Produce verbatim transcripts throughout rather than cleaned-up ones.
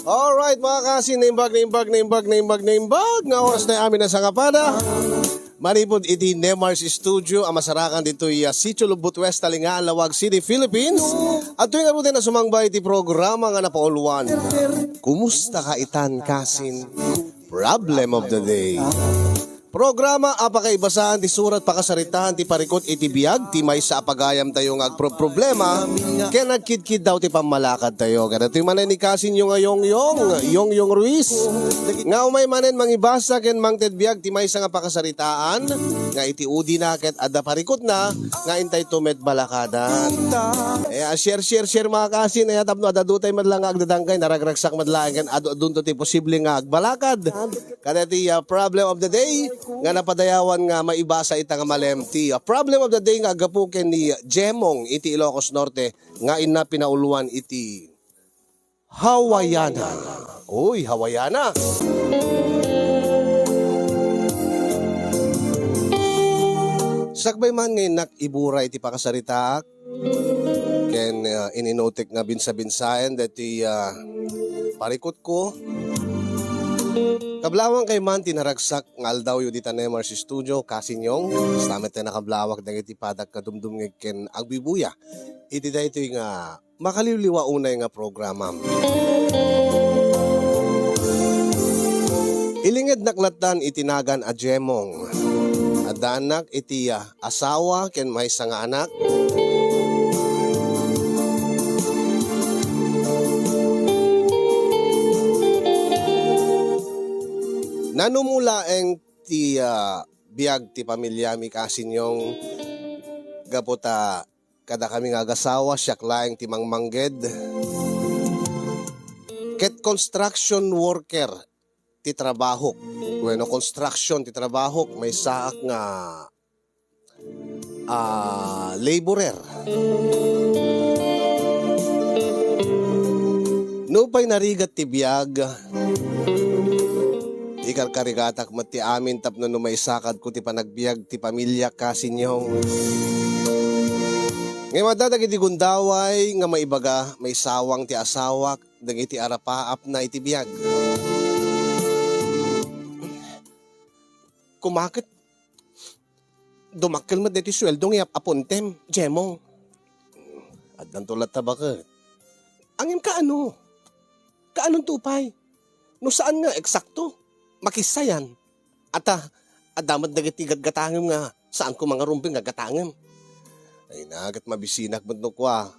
Alright, mga kasin, naimbag, naimbag, naimbag, naimbag, naimbag nga oras na amin a sangapada. Manipud iti Nemar's Studio a masarakan ditoy, ah, Sitio Lubu't West, Talingaan, Laoag City, Philippines. Adtoy ngaruden a sumangba iti programa nga napauluan, Kumusta ka itan, kasin? Problem of the day. Programa a pakaibasaan ti surat, pakasaritaan ti parikut iti biag ti maysa a pagayamtayo nga agproproblema ken agkidkiddaw ti pammalakadtayo. Kadatoy manen ni kasinyo nga Yongyong, Yongyong Ruiz, nga umay manen mangibasa ken mangted biag ti maysa nga pakasaritaan nga iti udina ket adda parikutna nga intayto met balakadan. Eh, ah, share, share, share, mga kasin. Aya tapno adda dutay met la nga agdadangkay, naragragsak met laeng ken adu-adunto ti posible nga agbalakad. Kadati, ah, problem of the day nga napadayawan nga maibasa ita nga malem ti, ah, problem of the day nga aggapu ken ni Jemong iti Ilocos Norte nga inna pinauluan iti Hawaiana. Uy, Hawaiana. Sakbay man nga innak ibura iti pakasaritaak, ken, ah, ininutek nga binsa-binsaen daytoy, ah, parikutko. Kablawang kay man ti naragsak nga aldawyo dita Nemar's Studio, kasinyong, basta met ti nakablawak dagiti padak nga dumdumngeg ken agbibuya iti daytoy nga makaliwliwa unay nga programam. Ilingednak lattan iti nagan a Jemong. Addaannak iti, ah, asawa ken maysa nga anak. Nanumo laeng ti, ah, biag ti pamiliami, kasinyong, gapu ta kadakami nga agasawa, siak laeng ti mangmangged. Ket construction worker ti trabahok. Wenno, construction ti trabahok, maysaak nga, ah, laborer. Nupay narigat ti biag, ikarkarigatak met ti amin tapno no maisakadko ti panagbiag ti pamiliak, kasinyong. Ngem adda dagiti gundaway nga maibaga, maisawang ti asawak dagiti arapaapna iti biag. Kumaket, dumakkel met daytoy sueldo nga iyap-apuntem, Jemong. Addanto latta baket. Ngem kaano? Kaanonto pay? No saan nga eksakto, makissayan. Ata, adda met dagiti gatgatangem nga saanko mangarumbeng nga gatgatangem. Ay na, ket mabisinak met no kua.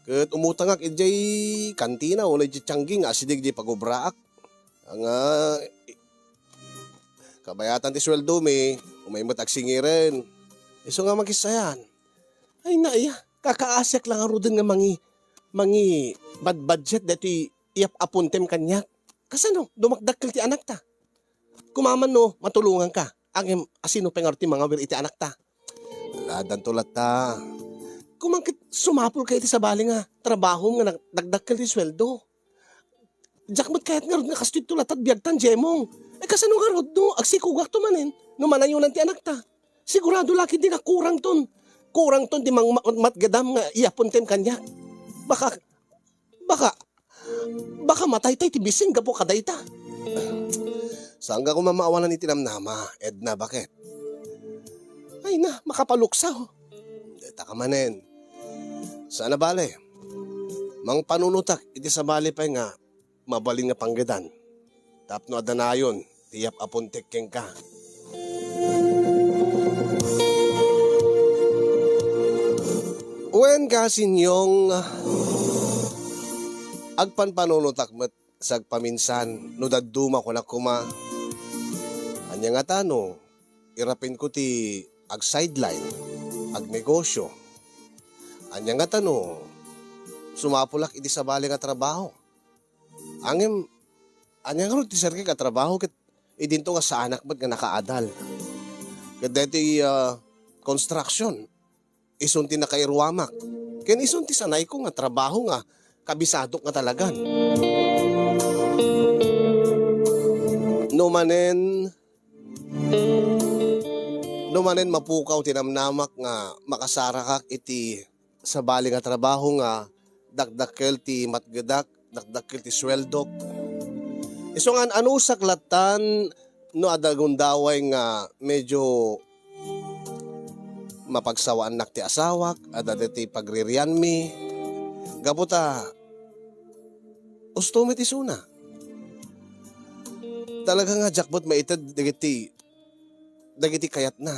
Ket umutangak idiay kantina wenno idiay tianggi nga asideg idiay pagubraak. Nga, kabayatan ti sueldomi, umay met agsingiren. Isu nga makissayan. Ay, naiya, kakaasiak la ngaruden nga mangi-, mangibadbadget daytoy iyap-apuntem kaniak. Kasano, dumakdakkel ti anakta? Kumaman no, matulonganka. Ngem, asino pay ngarud ti mangawir iti anakta? Addanto latta. Kuman ket sumapulka iti sabali nga trabahom nga nag-, nagdakkel ti sueldo. Diak met kayat ngarud nga kastoy ti latta ti biagtan, Jemong. Ay, kasano ngarud no agsikogakto manen no manayonan ti anakta? Sigurado la ketdi nga kurangton. Kurangton ti mang-, ma-, matgedam nga iyapuntem kaniak. Baka, baka, baka mataytay ti bisin gapu kadayta. Saanka koma maawanan iti namnama, Edna, baket? Ay na, makapaluksaw. Dayta ka manen. Saan a bale. Mangpanunotak iti sabali pay nga mabalin nga panggedan tapno adda nayon ti iyap-apuntek kenka. Wen, kasinyong, agpanpanunotak met sagpaminsan no dadduma, kunak koma. Ania ngata no irapenko ti ag-sideline, agnegosyo? Ania ngata no sumapulak iti sabali nga trabaho? Ngem, ania ngarud ti serrek a trabaho ket idinto nga saanak met nga nakaadal? Ket daytoy, ah, construction, isun ti nakairuamak. Ken isun ti sanayko nga trabaho nga kabisadok nga talagan. No manen, no manen mapukaw ti namnamak nga makasarakak iti sabali nga trabaho nga dakdakkel ti matgedak, dakdakkel ti sueldok. Isu nga an-anusak lattan no adda gundaway nga medyo mapagsawaannak ti asawak, adda ti pagririanmi. Gapu ta, usto met isuna. Talaga nga diak met maited dagiti, dagiti kayatna.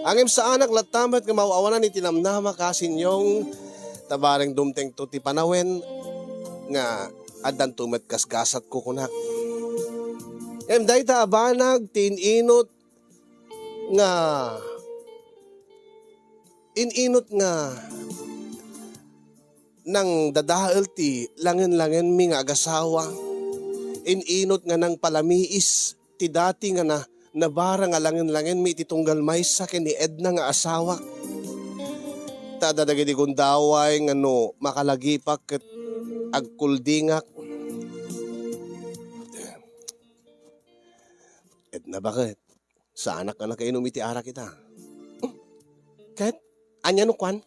Ngem saanak latta met nga maaw-awanan iti namnama, Kasinyong, ta bareng dumtengto ti panawen nga addanto met gasgasatko, kunak. Ngem dayta a banag ti in-inut nga, in-inut nga nangdadael ti langen-langenmi nga agasawa, in-inut nga nangpalamiis ti dati nga na-, nabara nga langen-langenmi iti tunggal maysa ken ni Edna nga asawak. Ta adda dagiti gundaway nga no makalagipak ket agkuldingak. Edna, baket? Saanak nga nakainom iti arak ita. Ket, ania no kuan?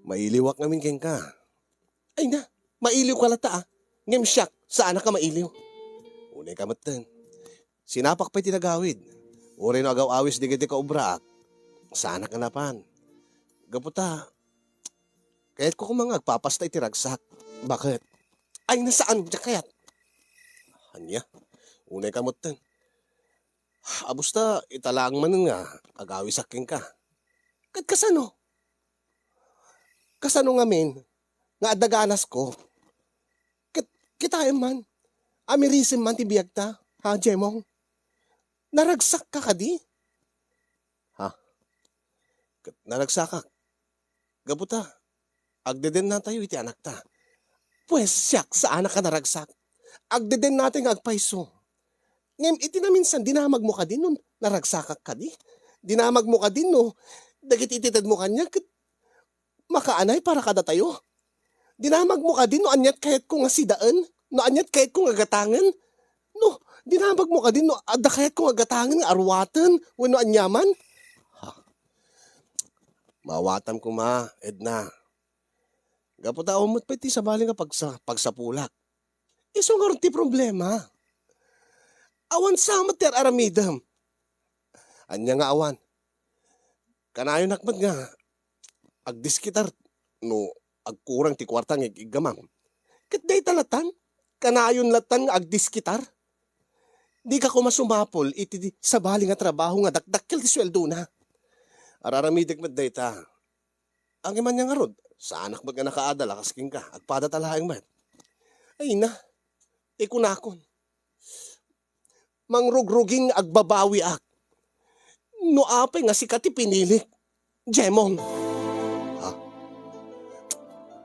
Mailiwak ngamin kenka. Ay na, mailiwka latta, a. Ngem siak, saanak a mailiw. Unay ka metten. Sinapak pay ti nagawid. Uray no agaw-awis dagiti kaobraak, saanak nga napan. Gapu ta, kayatko koma nga agpapasta iti ragsak. Baket? Ay na, saan, diak kayat. Ania? Unay ka metten. Abus ta, ita laeng manen nga agawisak kenka. Ket kasano? Kasano ngamin nga adda ganasko? Ket kitaem man, amirisem man ti biagta, ha, Jemong? Naragsakka kadi? Ha? Ket naragsakak. Gapu ta, agdedennatayo iti anakta. Pues, siak, saanak a naragsak. Agdedennatayo nga agpayso. Ngem iti naminsan, dinamagmo kadi no naragsakak kadi? Dinamagmo kadi no dagiti itedmo kaniak ket makaanay para kadatayo? Dinamagmo kadi no aniat kayatko nga sidaen? No aniat kayatko nga gatangen? No dinamagmo kadi no adda kayatko nga gatangen nga aruaten wenno aniaman? Ha. Maawatam koma, Edna. Gapu ta awan met pay ti sabali nga pagsa-, pagsapulak. Isu ngarud ti problema. Awan sa met ti ar-aramidem. Ania nga awan? Kanayonak met nga agdiskitar no agkurang ti kuarta nga ig-iggamam. Ket dayta latan, kanayon latan nga agdiskitar. Dika koma sumapul iti sabali nga trabaho nga dakdakkel ti sueldona. Ar-aramidek met dayta. Ngem ania ngarud, saanak met nga nakaadal a kas kenka, agpada ta laeng met. Ay na, ikunakon. Mangrugrugin nga agbabawiak. No apay nga sika ti pinilik, Jemong. Ha?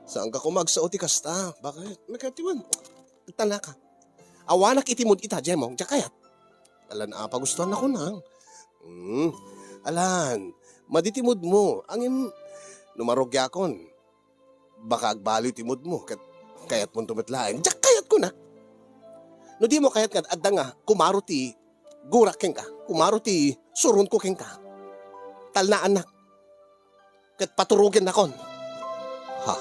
Saanka koma agsao ti kasta? Baket? Makatiwan. Talaka. Awanak iti mood ita, Jemong. Diak kayat. Alan a pagustuhan a kunam. Hmm. Alan, madi ti moodmo. Ngem, no marugiakon, baka agbaliw ti moodmo, ket kayatmonto met laeng. Diak kayat, kunak. No dimo kayat nga adda nga kumaro ti gurak kenka, kumaro ti suronko kenka. Talnaannak. Ket paturogennakon. Ha?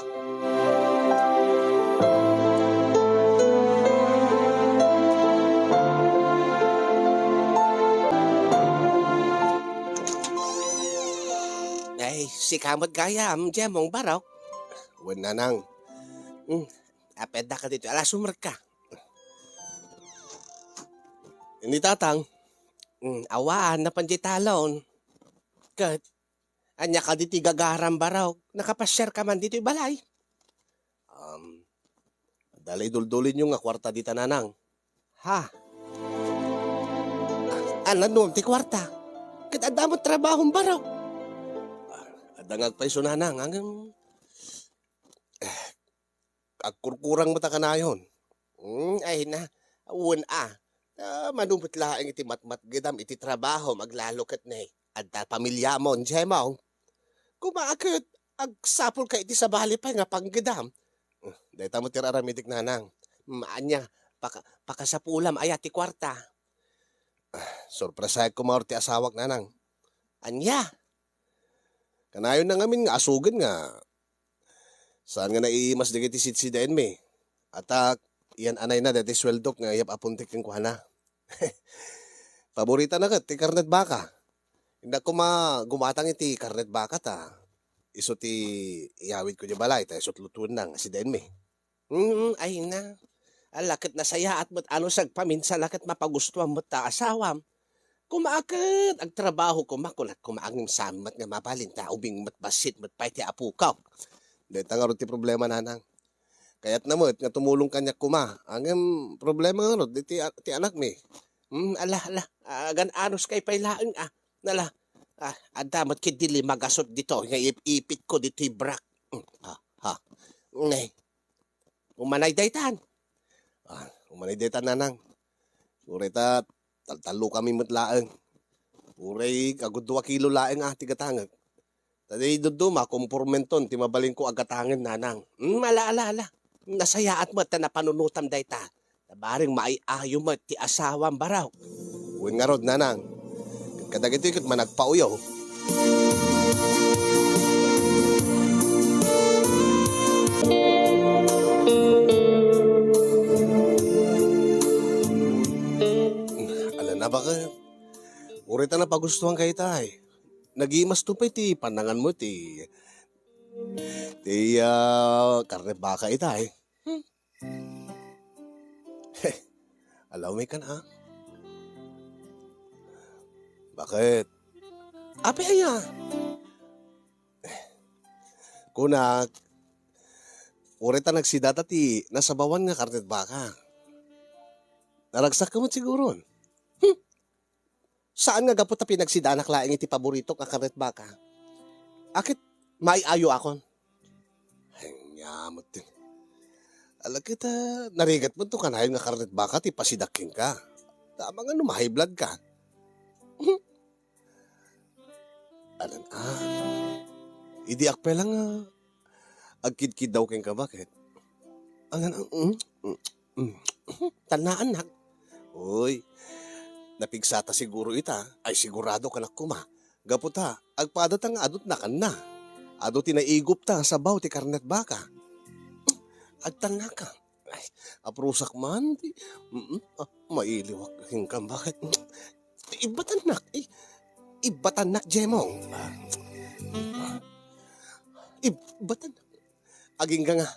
Ay, sika met gayam, Jemong Barok. Wen, Nanang. Hmm, apedda ka dito. Ala, sumrekka. Ni Tatang. Hmm, awan, napan di talon. Ket, ania kadi ti gagaram, Barok? Nakapasiar ka man ditoy balay? Um, adda la iduldulinyo nga kuarta dita, Nanang. Ha? Alannuam ti kuarta? Ket adda met trabahom, Barok. Adda nga agpayso, Nanang, ngem agkurkurang met a kanayon. Hmm, ay na, wen a. Ta mano met laeng iti matmatgedam iti trabahom, aglalo ket ne adda pamiliamon, Jemong. Koma ket, agsapulka iti sabali pay nga panggedam. Hmm, dayta met ti ar-aramidek, Nanang. Hmm, ania, paka-, pakasapulam aya ti kuarta? Ah, sorpresaek koma ti asawak, Nanang. Ania? Kanayonna ngamin nga asogen nga Saan nga naiimas dagiti sitsidaenmi? Atak, yan anayna dagiti sueldok nga yap-apontek kenkuana. Paboritana ket ti karnet baka. Innak koma gumatang iti karnet baka ta isu ti iyawidko idiay balay ta isu ti lutoenna nga sidaenmi. Mm, ay na. Ala, ket nasayaat met a no sagpaminsan a ket mapagustuam met ta asawam. Koma ket agtrabaho koma, kunat koma ngem saan met nga mabalin ta ubing met bassit met pay ti apokaw. Dayta ngarud ti problema, nanang. Kayatna met nga tumulong kaniak koma. Ngem problema ngarud, di ti, ti anakmi. Hmm, ala, ala. Agan-anos kay pay laeng, ah. Nala. Ah, adda met ketdi lima gasut ditoy nga ip-ipitko ditoy brak. Hmm, ha, ha. Ngay. Umanay daytan. Ah, umanay daytan, nanang. Uray ta, taltallokami met laeng. Uray, ago dua kilo laeng, ah, ti gatangek. Ta di dadduma, kompormenton ti mabalinko a gatangen, nanang. Hmm, ala, ala, ala. Nasayaat met ta napanunotam dayta. Ta bareng maay-ayo met ti asawam, baro. Wen ngarud, nanang. Kadagitoy ket managpauyaw. Ala na, baket? Uray ta napagustuan ka itay. Nagimas to pay ti panangan mo ti, ti, ah, karne baka itay. Hmm. Allow me kan, ah. Baket? Apay aya? Kunak, uray ta nagsidata ti nasabawan nga karne baka. Naragsak ka met siguron. Hmm. Saan nga gapu ta pinagsidanak laeng iti paboritok a karnet baka? Aket maay-ayo akon? Ay, nya met ti. Ala ket, ah, narigat met to kanayon nga karnet baka ti pasidak kenka. Tama nga no ma-high blood ka. Anan, ah, idi akpela nga agkidkiddaw kenka, baket? Anan, ah, mm, mm, mm. Tannaan, nak. Uy, napigsata siguro ita, ay sigurado kanak koma. Gapu ta, agpadata nga adu ti nakanna. Adu ti naigupta nga sabaw ti karnet baka. Agtannaka. Ay, aprusak man. Di, mm, ah, mailiwak kenka, baket? Ibbatannak, i-, ibbatannak, Jemong. Ah, ibbatannak. Agingga nga.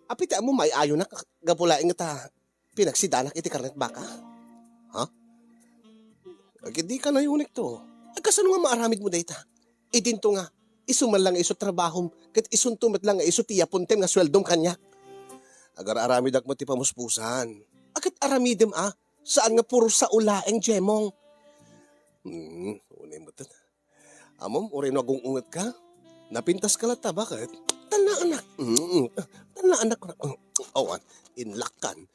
Apay ti ammo maay-ayonak gapu laeng ta pinagsidanak iti karnet baka? Ha? Agidi ka nayunik to. Ay, kasano nga maaramid mo dayta? Idinto nga, isu man lang nga isu trabahom, ket isunto met lang nga isu ti yapontem nga sueldom kaniak. Agar-aramidak met ti pamuspusan. Aket aramidem a, saan nga puro sao laeng, Jemong. Hmm, unay met. Amom, uray no agung-unget ka, napintas ka latta, baket? Tannaanak. Mm, tannaanak. Awan, inlakkan.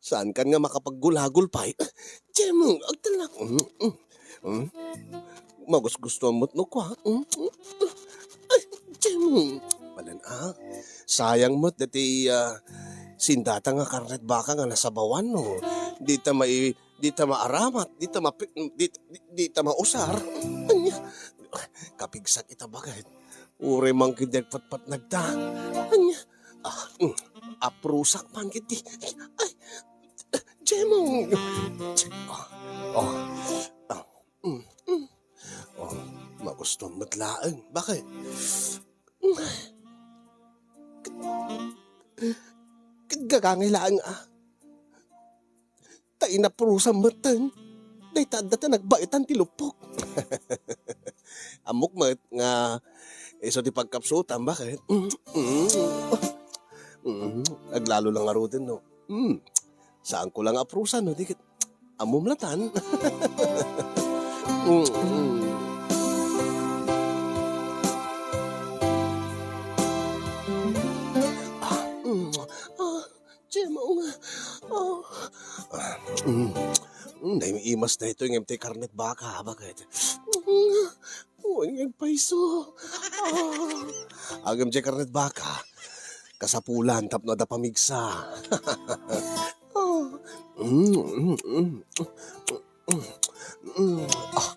Saan kan nga makapaggulagul pay? Jemong, agtalak. Mm, mm, mm. Magusgustuan met no kua. Mm, mm. Ay, Jemong. Malan, ah. Sayang met dati, ah, sindata nga karnet baka nga nasabawan, no? Di ta mai-, di ta maaramat, di ta mapi-, di, di, di ta mausar. Anya, kapigsak ita, baket. Uray man ketdi agpatpatnag ta. Anya, ah, mm, aprusak man ketdi. Ay, Jemong. Oh, oh, ah, mm, mm. Oh, magusto met laeng. Baket? Ket gagangay laeng, ah. Ta inaprusan metten. Dayta adda ta nagbaetan ti lupok. Ammok met nga isu ti pagkapsutam, baket? Mm, mm. Mm, aglalo lang ngaruden, no? Mm. Saanko lang aprusan, no? Di ket, ammom latan. Mm, mm. Ah, mm. Ah, Jemong. Ah. Ah, mm. Mm, naim-imas daytoy ngem ti karnet baka, baket? Mm. Wen nga agpayso. Ah. Ngem diay karnet baka, kasapulan tapno adda pamigsa. Ah. Mm, mm, mm. Mm, ah,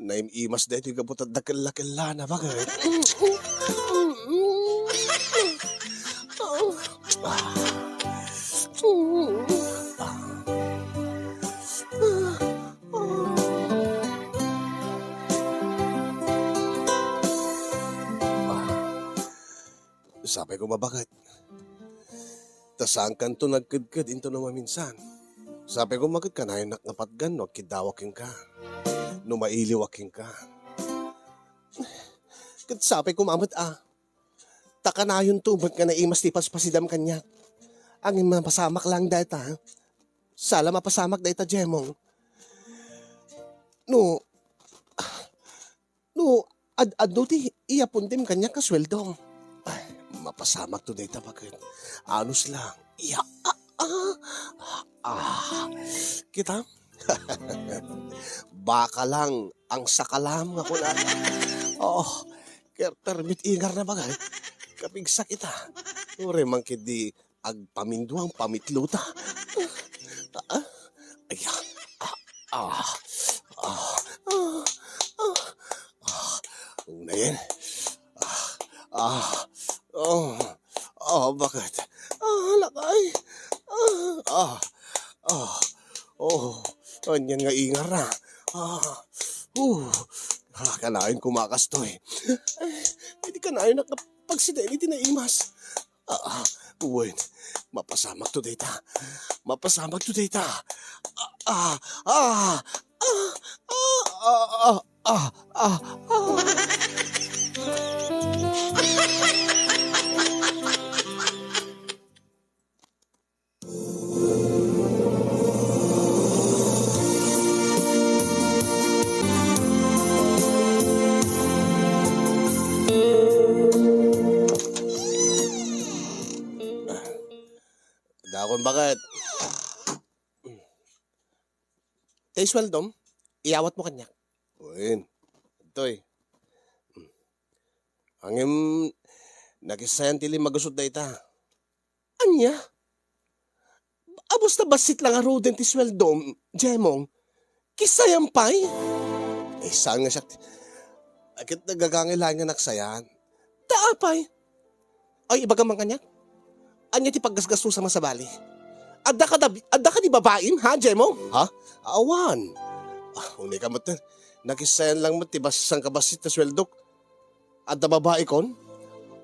naim-imas daytoy gapu ta dakkel-dakkel na, baket? Mm, mm, mm. Ah. Sapay ko mabaket. Ta saankanto nagkedked intono maminsan. Sapay ko maket kanayon a patgan no agkiddawak kenka. No mailiwak kenka. Ket sapay ko mamet a. Ta kanayonto met nga naimas ti paspasidam kaniak. Ngem mapasamak laeng dayta, ha? Sala mapasamak dayta, Jemong. No, no, ad-, adno ti iyapontem kaniak a sueldo. Ay, mapasamakto dayta, baket. Anus lang. Iya, ah, ah, ah. Kita? Baka lang ang sakalam nga kuna. Oo, ker-, kermit ingarna, baket. Kapigsa kita. Uray man ketdi agpaminduang pamitluta. Ah, ah, ay, ah, ah, ah, ah, ah, ah. Unayen. Ah, ah, oh, oh, baket? Ah, lakay. Ah, ah, ah, oh, anian nga ingarna. Ah, uh, ah, kanayon kumakastoy. Ay, di kanayon nga pagsidaen iti naimas. Ah, ah, wen, mapasamakto dayta. Mapasamakto dayta. Ah, ah, ah, ah, ah, ah, ah, ah, ah. Dakon, baket? Tay sueldom, iyawatmo kaniak. Wen. Adtoy. Ngem, nakissayan ti limagasut dayta. Ania? A, basta bassit lang ngaruden ti sueldom, Jemong. Kissayan pay? Eh, saan nga siak ti, a, ket nagagangay laeng nga naksayan. Ta apay? Ay, ibagam man kaniak. Ania ti paggasgastusam a sabali? Adda kada, adda kadi babaim, ha, Jemong? Ha? Awan. Ah, unay ka met. Nakissayan lang met ti bas-, sangkabassit a sueldok. Adda babaikon?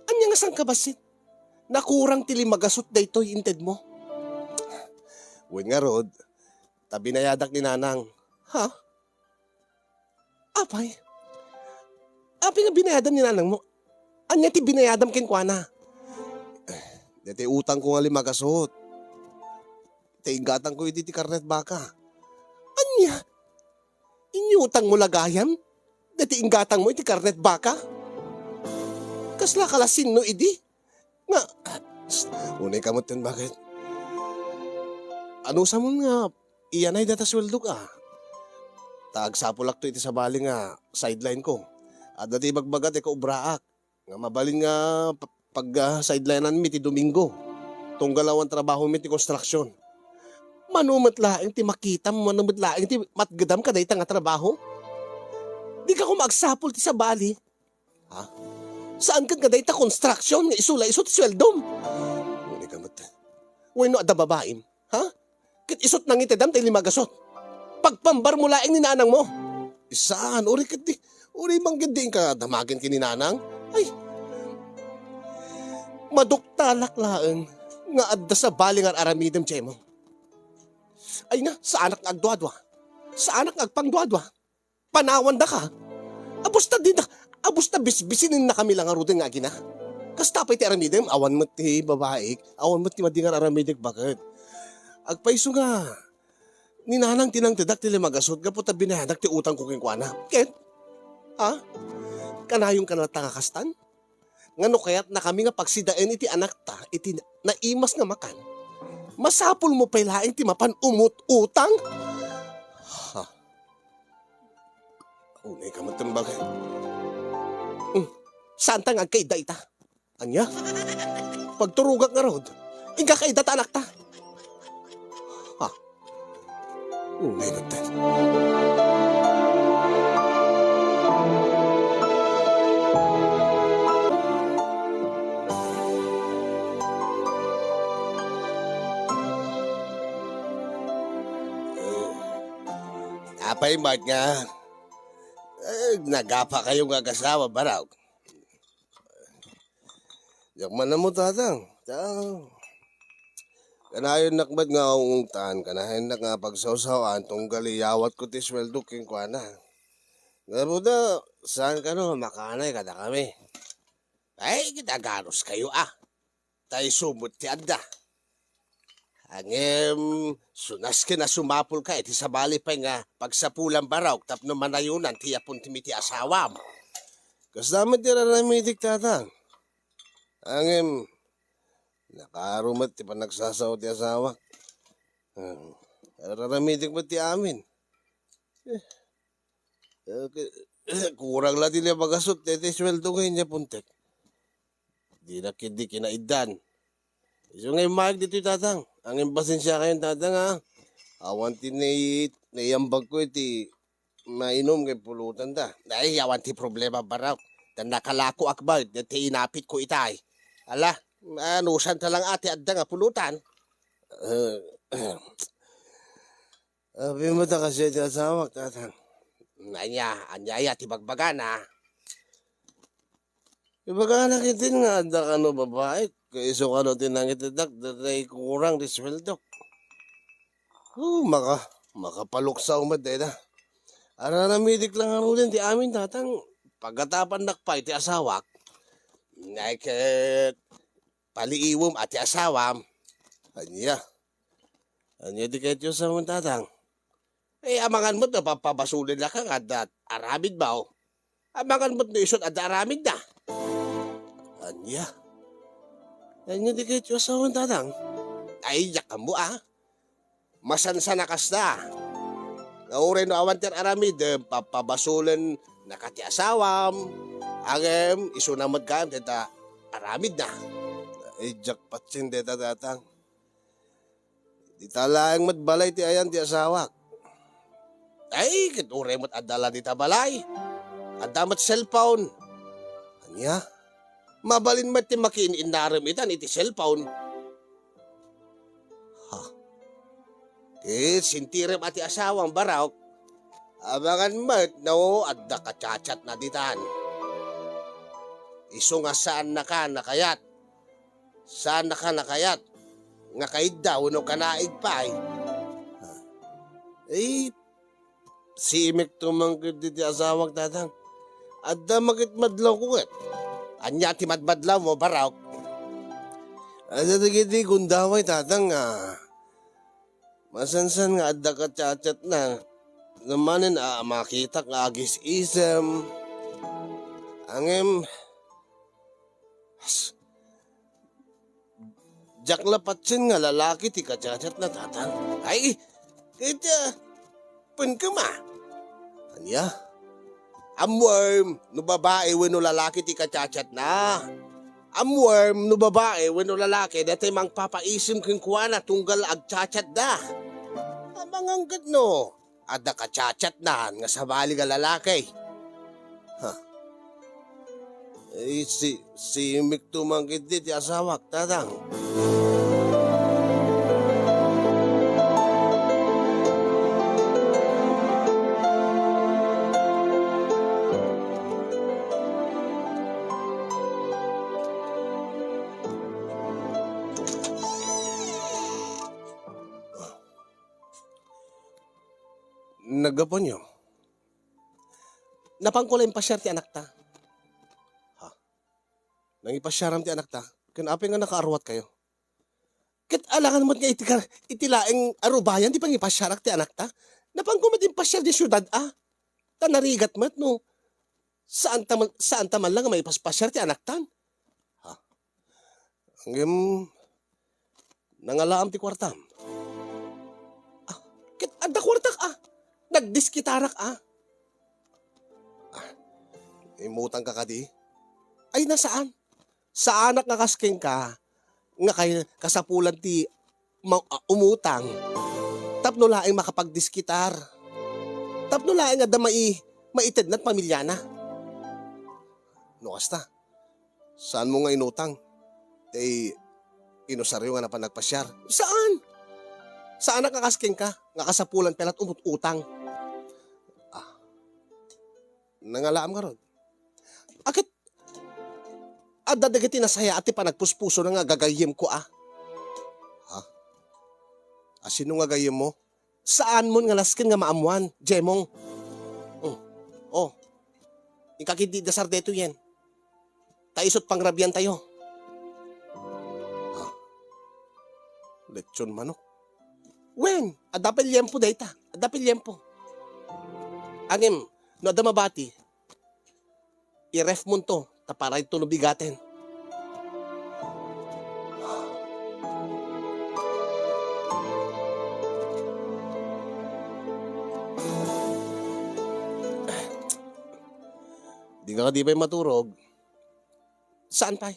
Ania nga sangkabassit? Nakurang ti limagasut daytoy intedmo. Wen ngarud, ta binayadak ni Nanang. Ha? Apay? Apay nga binayadam ni Nanangmo? Ania ti binayadam kenkuana? Daytoy utangko nga limagasut. Ti inggatangko iti, ti karnet baka. Ania? Inyutangmo la gayam daytoy inggatangmo iti karnet baka? Kasla kalasinno idi? Nga, unay ka met ten, baket? Anusamon nga iyanay dayta sueldok a? Ta agsapulakto iti sabali nga sideline ko. Adda ti ibagbaga ti kaubraak. Nga mabalin nga pa-, pag, ah, sideline-anmi ti Domingo. Tunggal awan trabahomi ti konstruksion. Mano met laeng ti makitam, mano met laeng ti matgedam kadayta nga trabaho? Dika koma agsapul ti sabali. Ha? Saan ket nga dayta konstruksion nga isu la isu ti sueldom? Wen ka met. Wenno adda babaim? Ha? Ket isut nangitedam ti limagasut. Pagpambarmo laeng ni nanangmo. Saan, uri ket di, uri man ket di inka damagen ken ni nanang. Ay. Maduktalak laeng nga adda sabali nga ar-aramidem, Jemong. Ay na, saanak nga agduadua. Saanak nga agpangduadua. Panawandaka. A, basta di na, a, basta bisbisinnakami la ngaruden nga agina. Kasta pay ti aramidem, awan met ti babaik, awan met ti madi nga aramidek, baket? Agpayso nga, ni nanang ti nangtedak ti limagasut gapu ta binayadak ti utangko kenkuana. Ket? Ha? Kanayonka latta nga kastan? Nga no kayatnakami nga pagsidaen iti anakta, iti naimas nga makan, masapulmo pay laeng ti mapan umut-utang? Ha? Unay ka met, baket. Hmm. Saanta nga agkaidda ita? Ania? Pagturogak ngarud. Inka kaidda ta anakta? Ha? Unay met. Pay met nga, eh, nagapa kayo nga agasawa, Barok. Diak man ammo, Tatang. Ta-, kanayon nak met nga ungungtan, kanayon nak nga pagsawsawan, tunggal iyawat ko ti sueldo kenkuana. Gapu ta, saan kano, makanay kadakami. Ay, ket agarus kayo, a. Ta isu met ti adda. Ngem, sunas ken a sumapulka iti sabali pay nga pagsapulan, Barok, tapno manayonan ti yapon ti miti asawam. Kasta met ti raramidik, Tatang. Ngem, nakaaro met ti panagsasao ti asawak. Hmm, raramidik met ti amin. Eh, eh, kurang la ti liabagasut ti, ti sueldo nga inya puntek. Dinak idi kinaiddan. Isu nga immaeg ditoy, Tatang. Ngem pasensiakayon, Tatang, a. Awan ti nai-, naiambagko iti mainum ken pulotanda. Ay, awan ti problema, Barok. Ta nakalakoak met, ti inapitko itay. Ala, anusanta lang a ti adda nga pulotan. Eh, abi met a kasdiay ti asawak, Tatang. Ania, ania aya ti bagbagana? Ibagana ketdin nga adda kano babai, ket isu kano ti nangitedak, dayta kurang ti sueldok. Oh, maka-, makapaluksaw met dayta. Araramidik la ngaruden ti amin, Tatang. Pagatapannak pay ti asawak. Nay ket paliiwem a ti asawam. Ania? Ania di kayat ti asawam, Tatang? Eh, amangan met no papabasolennaka nga adda aramidmo. Amangan met no isut adda aramidna. Ania? Ania di kayat ti asawam, Tatang? Ay, diak ammo, a. Masansan a kasta. Nga uray no awan ti ar-aramidem, papabasolennaka ti asawam. Ngem, isuna met gayam dayta aramidna. Ay, diak patien dayta, Tatang. Dita laeng met balay ti ayan ti asawak. Ay, ket uray met adda la dita balay. Adda met cellphone. Ania? Mabalin met ti makiin-innarem itan iti cellphone. Ha? Ket sentirem a ti asawam, Barok. Amangan met no adda ka-chat-chatna ditan. Isu nga saannaka nakayat. Saannaka nakayat nga kaidda wenno kanaig pay. Eh, simekto man ketdi ti asawak, Tatang. Adda makit madlawko ket. Ania ti madmadlawmo, Barok? Adda dagiti gundaway, Tatang, a masansan nga adda ka-chat-chatna. Namanen a makitak nga agis-isem. Ngem, diak la patien nga lalaki ti ka-chat-chatna, Tatang. Ay, ket, a, penkem a. Ania? Ammuem no babai wenno lalaki ti ka-chat-chatna. Ammuem no babai wenno lalaki daytoy mangpapaisem kenkuana tunggal ag-chat-chatda. Amangan ket no adda ka-chat-chatnan nga sabali nga lalaki. Ha? Eh, si-, simekto man ketdi ti asawak, Tatang. Naggapuanyo? Napanko la impasiar ti anakta. Ha? Nangipasiaram ti anakta? Ken apay nga nakaarruatkayo? Ket alangan met nga iti kar-, iti laeng a rubayan ti pangipasiarak ti anakta? Napanko met impasiar di siudad a. Ta narigat met no saanta man, saanta man la nga maipaspasiar ti anaktan. Ha? Ngem, nangalaam ti kuartam? Ah, ket adda kuartak a. Nagdiskitarak a. Ah, imutangka kadi? Ay, na saan? Saanak nga kas kenka, nga kay kasapulan ti ma-, a, umutang tapno laeng makapagdiskitar. Tapno laeng adda mai-, maitedna ti pamiliana. No kasta, saanmo nga inutang ti inusaryo nga napan nagpasiar? Saan? Saanak nga kas kenka, nga kasapulan pay la ti umut-utang. Nangalaam ngarud. Aket, adda dagiti nasayaat ti panagpuspusona nga gagayyemko a. Ha? A, sino nga gayyemmo? Saanmon nga nasken nga maammoan, Jemong. Oh, oh. Inka ketdi dasar daytoyen. Ta isut' pangrabiantayo. Ha? Lechon manok. Wen, adda pay liempo dayta. Adda pay liempo. Ngem, no adda mabati, i-ref monto, ta para ito no bigaten. Di ka di pay maturog? Saan pay?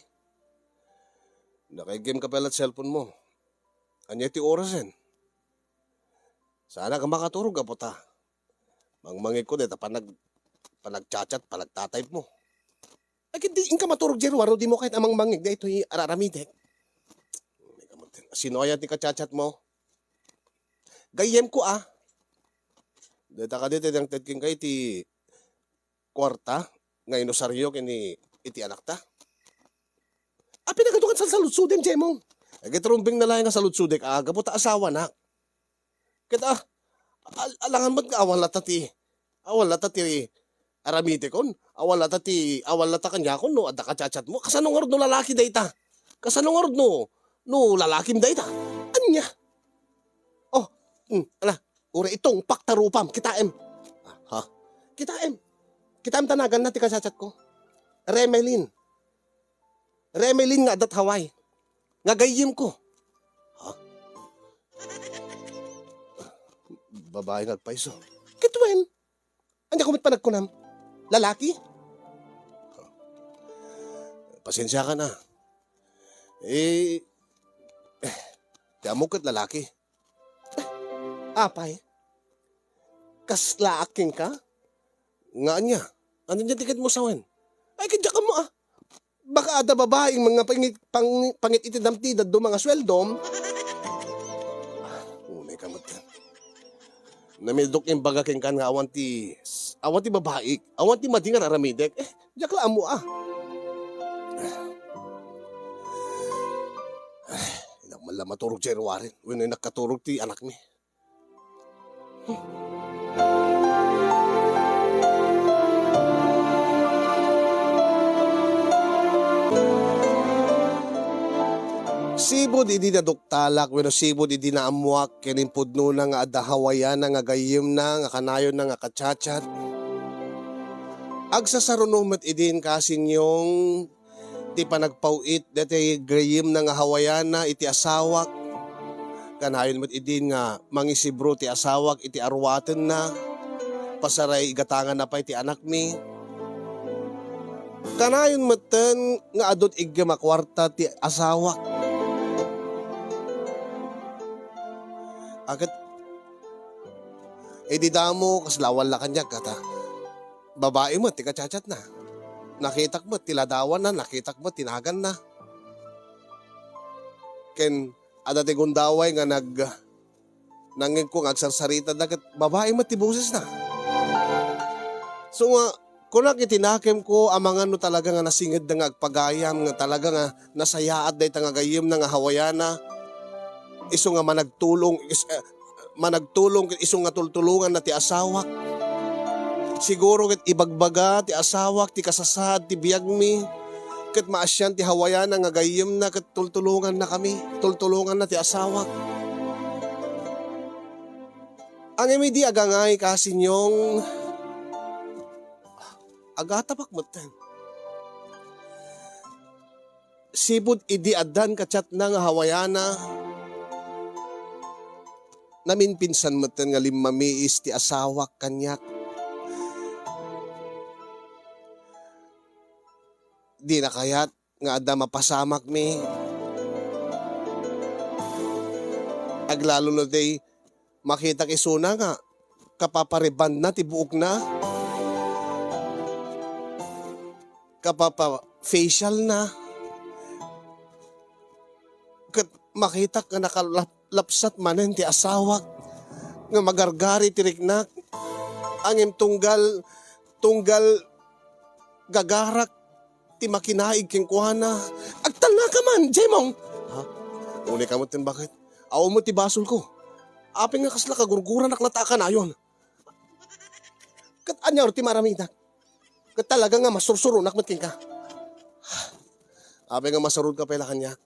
Nakaigem ka pay la't cellphone mo. Ania ti orasen? Saanak a makaturog, gapu ta mangmangegko dayta panag-, panagchat-chat, panagtatype mo. Ay, ket di, inka maturog diay ruar no dimo kayat a mangmangeg daytoy ar-aramidek. Sino aya ti kachat-chat mo? Gayyemko a. Dayta kadi ti nangted kenka iti kuarta nga inusario ken iti anakta. Apay nga adu ket salsaludsodem, Jemong? Ay, ket rumbeng na laeng nga saludsodek a gapu ta asawanak. Ket, ah, al-, alangan met nga awan latta ti, awan latta ti aramidekon, awan latta ti, awan latta kaniakon no adda kachat-chat mo. Kasano ngarud no lalaki dayta? Kasano ngarud no, no lalakim dayta? Ania? Oh, hmm, ala, uray itungpak ta rupam, kitaem. Ah, ha? Kitaem. Kitaem ta naganna ti kachat-chat ko. Remelin. Remelin nga adda Hawaii. Nga gayyemko. Ha? Babae nga agpayso. Ket wen, ania ko met panagkunam? Lalaki? Pasensiakan a. Eh, eh, ti ammok ket lalaki. Apay? Kaslaak kenka? Nga ania? Ania ti ket mo sawen? Ay, ket diak ammo a. Baka adda babaeng nga pangit, pang-, pangit-itedam ti dadduma nga sueldom. Ah, unay ka met. Namidok imbaga kenka nga awan ti, awan ti babae, awan ti madi nga ar-aramidek. Eh, diak la ammo a. Ay, innak man la maturog diay ruaren. Wenno innak katurog ti anakmi. Sipud idi naduktalak wenno sipud idi naammoak ken impudnona nga adda Hawaiana nga gayyemna nga kanayonna nga kachat-chat, agsasaruno met idin kasinyong ti panagpaw-it daytoy gayyemna nga Hawaiana iti asawak. Kanayon met idin nga mangisibro ti asawak iti aruatenna, pasaray igatanganna pay ti anakmi. Kanayon metten nga adun iggem a kuarta ti asawak. Aket idi damo, kasla awan la kaniak, kata. Babae met ti kachat-chatna. Nakitak met ti ladawanna, nakitak met ti naganna. Ken adda ti gundaway nga nag-, nangngegko nga agsarsarita da ket babae met ti bosesna. So nga, kunak iti nakemko, amangan no talaga nga nasingedda nga agpagayam, nga talaga nga nasayaat dayta nga gayyemna nga Hawaiana. Isu nga managtulong, is-, eh, managtulong ket isu nga tultulonganna ti asawak. Siguro ket ibagbaga ti asawak ti kasasaad ti biagmi, ket maasian ti Hawaiana nga gayyemna ket tultulongannakami, tultulonganna ti asawak. Ngem idi agangay kasinyong, agatapak metten. Sipud idi addan kachatna nga Hawaiana, naminpinsan metten nga limmamiis ti asawak kaniak. Dina kayat nga adda mapasamakmi. Aglalo no ti makitak isuna nga kapapa-rebondna ti buokna, kapapa-facialna, ket makitak nga nakalap-, lapsat manen ti asawak nga magargari ti riknak. Ngem tunggal tunggal gagarak ti makinaig kenkuana. Agtalnaka man, Jemong! Ha? Unay ka met ti baket. Awan met ti basolko. Apay nga kasla kagurguranak latta a kanayon? Ket ania ti maaramidak? Ket talaga nga masursuronak met kenka. Apay nga masarutka pay la kaniak?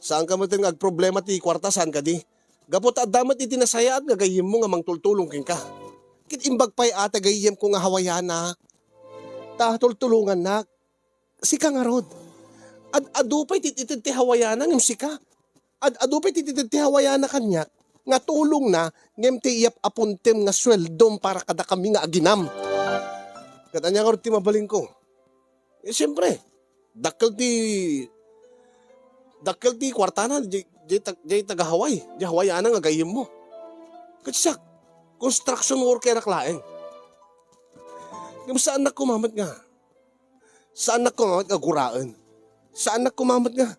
Saanka met nga agproblema ti kuarta, saan kadi? Gapu ta adda met iti nasayaat nga gayyemmo nga mangtultulong kenka. Ket imbag pay a ti gayyemko nga Hawaiana, ta tultulongannak. Sika ngarud. Ad-adu pay ti ited ti Hawaiana ngem sika. Ad-adu pay ti ited ti Hawaiana kaniak nga tulongna ngem ti iyap-apontem nga sueldom para kadakami nga aginam. Ket ania ngarud ti mabalinko? Eh, siempre, dakkel ti, dakkel ti kuartana, di, di, tag-, di taga Hawaii, di Hawaiana nga gayyemmo. Ket siak, construction workerak laeng. Ngem saannak koma met nga, saannak koma met nga guraen. Saannak koma met nga,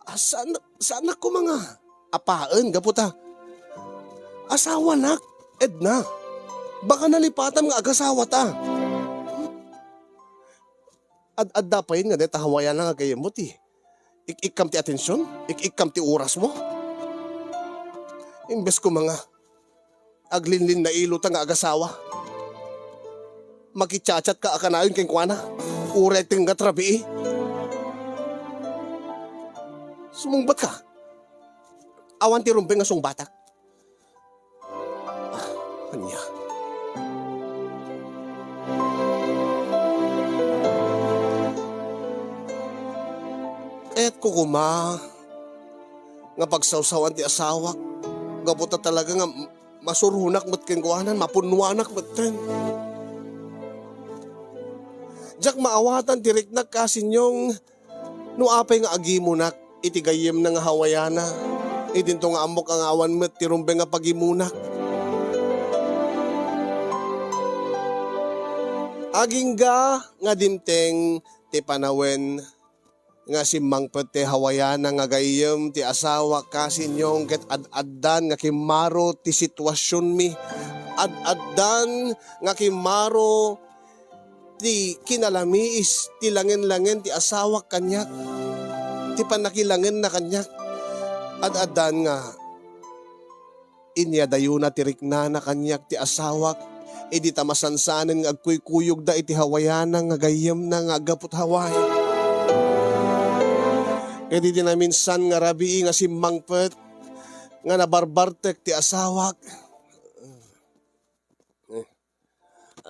ah, saan, saannak koma nga apaen gapu ta asawanak, Edna. Baka nalipatam nga agasawata. Ad-adda pay nga deta Hawaiana nga gayyemmo ti ik-ikkam ti atension, ik-ikkam ti orasmo. Imbes koma nga aglinlinnailota nga agasawa, makichatchatka a kanayon kenkuana, uray tenggat rabii. Sumungbatka. Awan ti rumbeng nga sungbatak. Ah, ania? Kayatko koma nga pagsawsawan ti asawak, gapu ta talaga nga masuronak met kenkuana, mapunnoanak metten. Diak maawatan ti riknak, Kasinyong, no apay nga agimunak iti gayyemna nga Hawaiana, idinto nga ammok nga awan met ti rumbeng a pagimunak. Agingga nga dimteng ti panawen nga simmangpet ti Hawaiana nga gayyem ti asawak, Kasinyong, ket ad-addan nga kimmaro ti situasionmi. Ad-addan nga kimmaro ti kinalamiis, ti langen-langen ti asawak kaniak, ti pannakilangenna kaniak. Ad-addan nga inyadayona ti riknana kaniak ti asawak, idi ta masansanen nga agkuykuyogda iti Hawaiana nga gayyemna nga aggapu't Hawaii. Ket iti naminsan nga rabii nga simmangpet, nga nabarbartek ti asawak. Eh.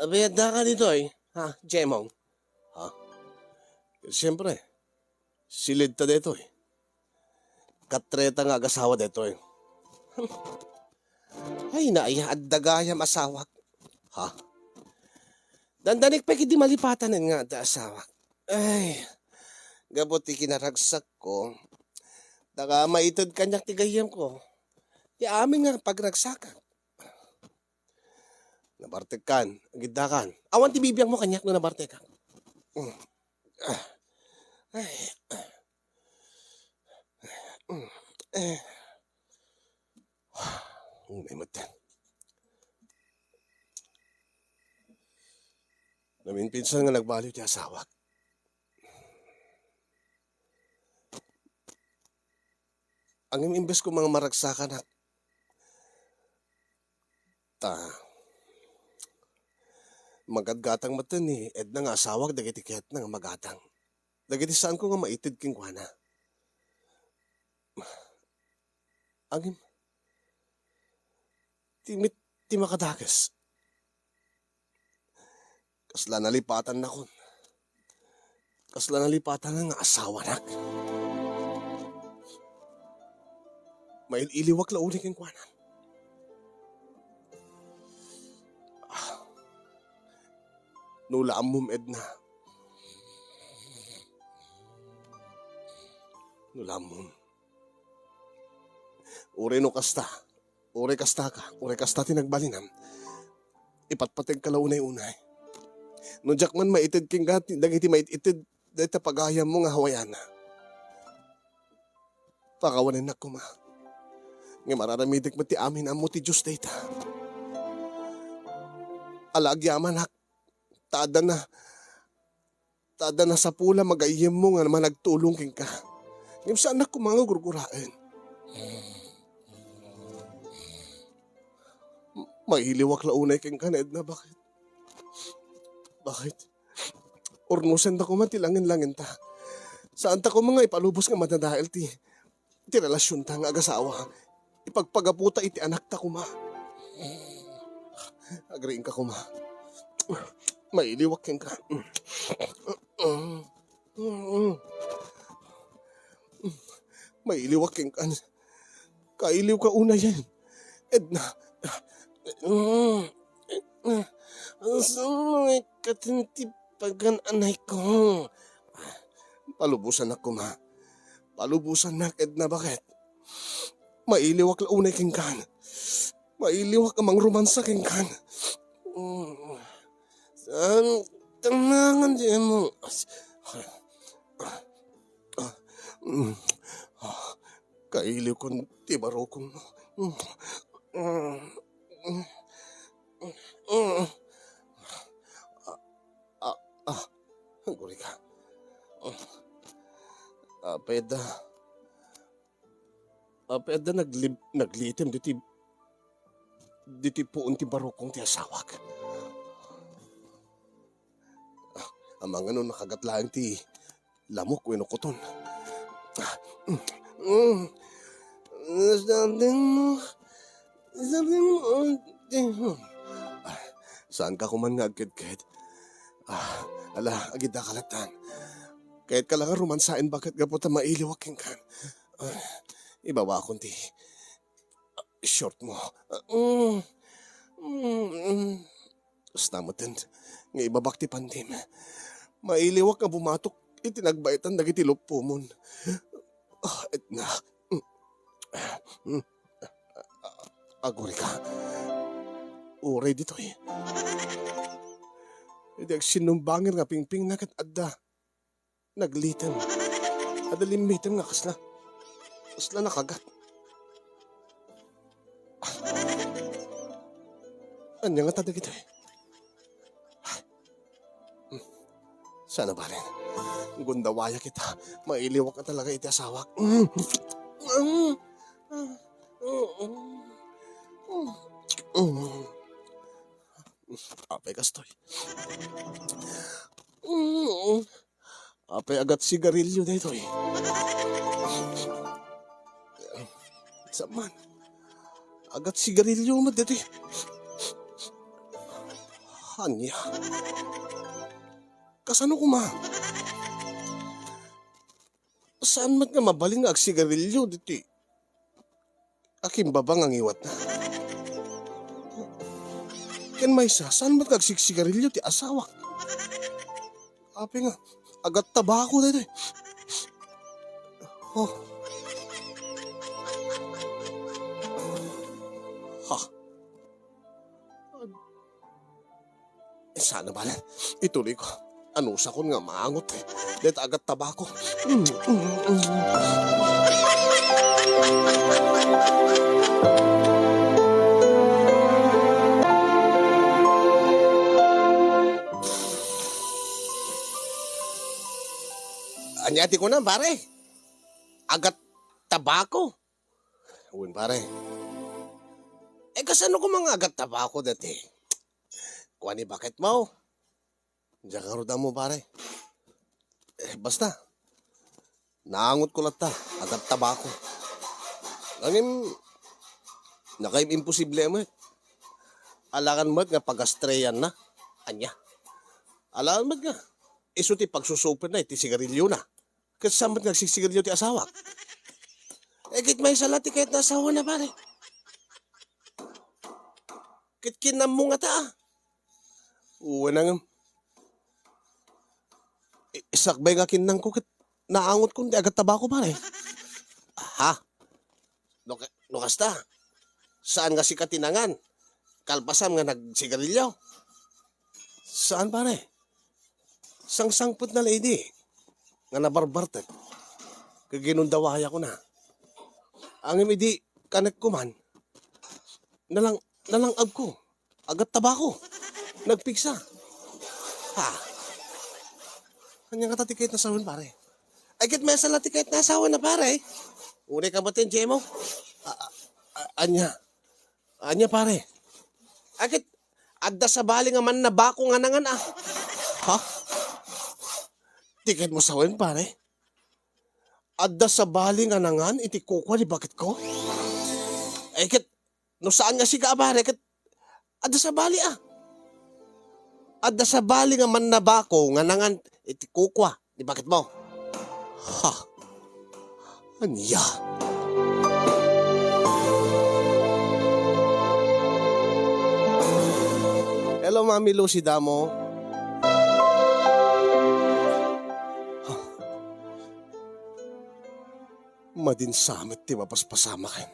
Abiadda ka ditoy, ha, Jemong? Ha? Siyempre, silidta ditoy. Katreta nga agasawa ditoy. Ay, naaya, adda gayam asawak. Ha? Dandanik pay kidi malipatanen nga adda asawak. Ay, gapu ti kinaragsakko, daga maited kaniak ti gayyemko. Ti amin nga pagragsakak. Nabartekkan, agiddakan. Awan ti bibiangmo kaniak no nabartekak. Mm. Ah. Ay. Mm. Eh. Unay met. Naminpinsan nga nagbaliw ti asawak. Ngem imbes ko nga maragsakanak, ta, magadgatang met ni Edna nga asawak dagiti kayatna nga magatang. Dagiti saanko nga maited kenkuana. Ngem, ti met ti makadakes. Kasla nalipatannakon. Kasla nalipatan nga asawanak. Mail-iliwak la uli kenkuana. Ah. No la ammom, Edna. No la ammom. Uray no kasta, uray kasta ka, uray kasta ti nagbalinam, ipatpategka la unay-unay. No diak man maited kenka ti, dagiti mait-ited dayta pagayammo nga Hawaiana, pakawanennak koma. Ngem ar-aramidek met ti amin a ammo ti Dios dayta. Ala agyamanak, ta adda na, ta adda nasapulam a gayyemmo nga managtulong kenka. Ngem saannak koma nga gurguraen. Mailiwak la unay kenka, Edna, bakit? Bakit? Urnosenta koma ti langin-langenta. Saanta koma nga ipalubos nga madadael ti, ti relasionta nga agasawa. Ipagpagaputa iti anakta koma. Agriingka koma. Mailiwak kenka. Mailiwak kenka. Kailiwka unayen, Edna. Saan nga ikkatin ti pagan-anayko? Palubosannak koma. Palubosannak, Edna, bakit? Mailiwak la unay kenkan. Mailiwak a mangromansa kenkan. Saan tamangan di mo? Kailiwkon ti barukongmo. Ah, ah, ah, agurika. Apay adda, apay adda naglib-, naglitem diti, diti puon ti barukong ti asawak. Amangan no nakagat laeng ti lamok wenno koton. Mm. Sabi mo, sabi mo, ante. Ah, saanka koma nga agkedked? Ah, ala, agidda ka lattan. Kayat ka lang a romansaen, bakit? Gapu ta mailiwak kenkan. Ah, ibawakon ti short mo. Mm. Mm. Kasta metten nga ibabak ti pantim. Mailiwak nga bumatok iti nagbaetan dagiti luppomon. Ah, Edna. Mm. Agurika. Uray ditoy. Idi agsinumbangir nga pingpingna ket adda naglitem. Adda limmitem nga kasla, kasla nakagat. Ania ngata dagitoy? Hmm. Saan a balen? Gundawaya kita. Mailiwak a talaga iti asawak. Hmm. Hmm. Hmm. Apay kastoy. Hmm. Apay agat sigarilyo daytoy? Saan man? Agat sigarilyo met daytoy. Ania? Kasano koma? Saan met nga mabalin nga agsigarilyo ditoy? Akimbaba nga ngiwatna. Ken maysa, saan met nga agsigsigarilyo ti asawak? Apay nga, agat tabako daytoy. Oh. Ha. Saan a balen. Ituloyko. Anusakon nga maangot. Deta agat tabako. Mm, mm, mm. Ania ti kunam, pare? Agat tabako? Wen, pare. Eh, kasano koma nga agat tabako daytoy? Kuan ni baketmo. Diak ngarud ammo, pare. Eh, basta, naangotko latta, agat tabako. Ngem, nakaim-imposible met. Alangan met nga pagastreanna. Ania? Alangan met nga isu ti pagsusuperna iti sigarilyona. Ket saan met nga agsigsigarilyo ti asawak? Eh, ket maysa la ti kayat nga asawana, pare. Ket kinammo ngata, a. Wen a ngem. I-, sakbay nga kinnangko ket naangotkon ti agat tabako, pare. Ha? No ka-, no kasta, saan nga sika ti nangan? Kalpasam nga nagsigarilyo? Saan, pare? Sangsangpetna la idi nga nabarbartek. Ket ginundawayakona. Ngem idi kanek koman, nalang-, nalang-agko. Agat tabako. Nagpigsa. Ha? Ania ngata ti kayat nga asawen, pare? Ay, ket maysa la ti kayat nga asawen na, pare. Unay ka met, Jemo. A-, a-, a-, ania? Ania, pare? Ay, ket adda sabali nga mannabako nga nangan, a. Ha? Ti kayatmo asawen, pare? Adda sabali nga nangan iti kukua ni baketko? Ay, ket no saan nga sika a pare, ket adda sabali, a. Adda sabali nga mannabako nga nangan iti kukua ni baketmo. Ha? Ania? Hello, Mami Lucy damo. Madin sa met ti mapaspasamaken.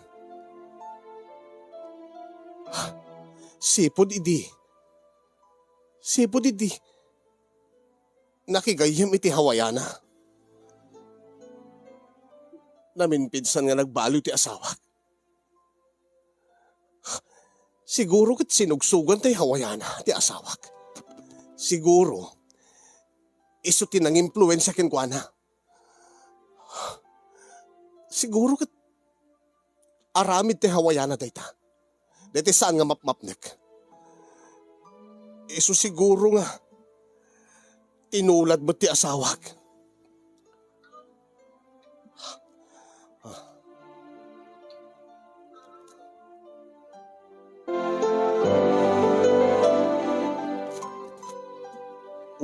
Sipud idi, sipud idi, nakigayyem iti hawayana. Naminpinsan nga nagbaliw ti asawak. Siguro ket sinugsugan ti hawayana ti asawak. Siguro, isu ti nangimpluensia kenkuana. Siguro ket aramid ti hawayana dayta. Dayta saan nga mapmapnek. Isu siguro nga tinulad met ti asawak.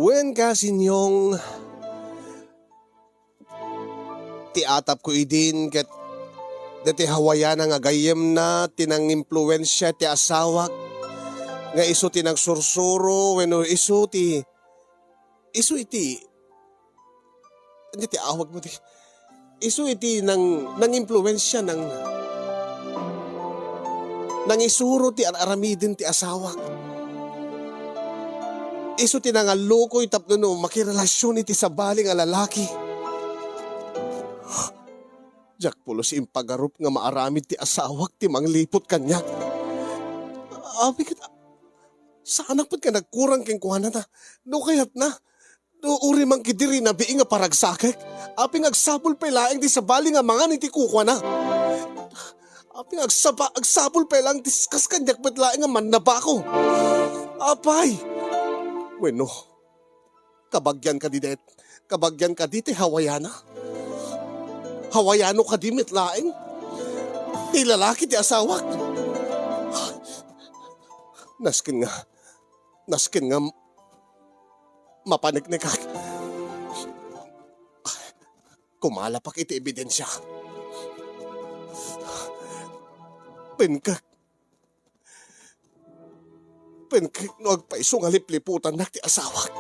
Wen ka, Sinyong, ti atapko idin ket daytoy hawayana nga gayyemna ti nangimpluensia ti asawak nga isu ti nagsursuro wenno isu ti, isu iti, ania ti awagmo ti? Isu iti nang-, nangimpluensia, nang-, nangisuro ti ar-aramiden ti asawak. Isu ti nangallukoy tapno no makirelasion iti sabali nga lalaki. Diak pulos impagarup nga maaramid ti asawak ti mangliput kaniak. Apay ket, saanak met nga nagkurang kenkuana ta no kayatna, no uray man ketdi rinabii nga paragsakek, apay nga agsapul pay laeng ti sabali nga mangan iti kukuana? Apay nga agsapa-, agsapul pay laeng ti kas kaniak met laeng nga mannabako? Apay! Wenno, kabagian kadi dayta, kabagian kadi ti hawayana? Hawayano kadi met laeng ti lalaki ti asawak? Nasken nga, nasken nga mapaneknekak. Kumalapak iti ebidensia. Penkek. Penkek no agpayso nga lipliputannak ti asawak.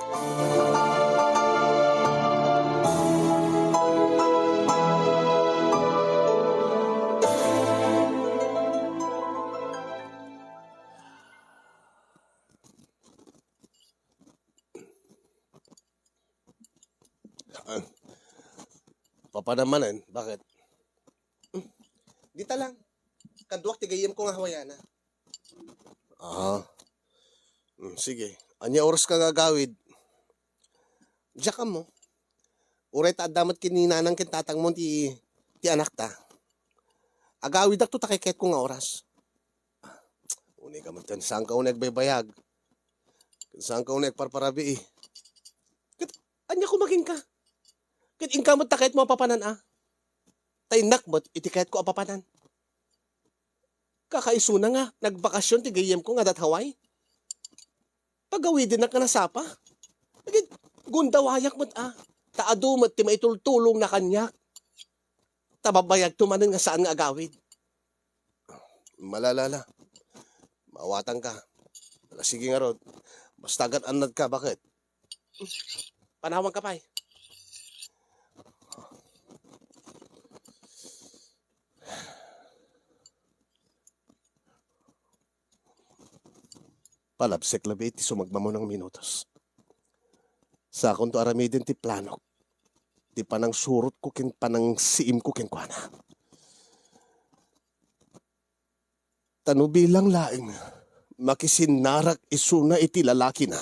Ah, papanan manen? Bakit? Hmm, dita lang. Kaduak ti gayyemko nga hawayana. Ah. Hmm, sige. Ania oras ka nga agawid? Diak ammo. Uray ta adda met ken ni nanang ken tatangmo ti, ti anakta. Agawidakto ta kayatko nga oras. Unay ka met ken, saanka unay agbaybayag. Ken saanka unay agparparabii. Ket ania koma kenka? Ket inka met ta kayatmo a papanan a. Ta innak met iti kayatko a papanan. Kakaisuna nga nagbakasyon ti gayyemko nga adda Hawaii. Pagawidennak nga nasapa. Agid, gundawayak met a. Ta adu met ti maitultulongna kaniak. Ta babayagto manen nga saan nga agawid. Malalala. Maawatanka. Ala, sige ngarud. Basta agan-annadka, baket. Panawanka pay. Palabsek labi iti sumagmamano nga minutos. Sakonto aramiden ti planok, ti panangsurotko ken panangsiimko kenkuana. Ta no bilang laeng, makisinnarak isuna iti lalakina.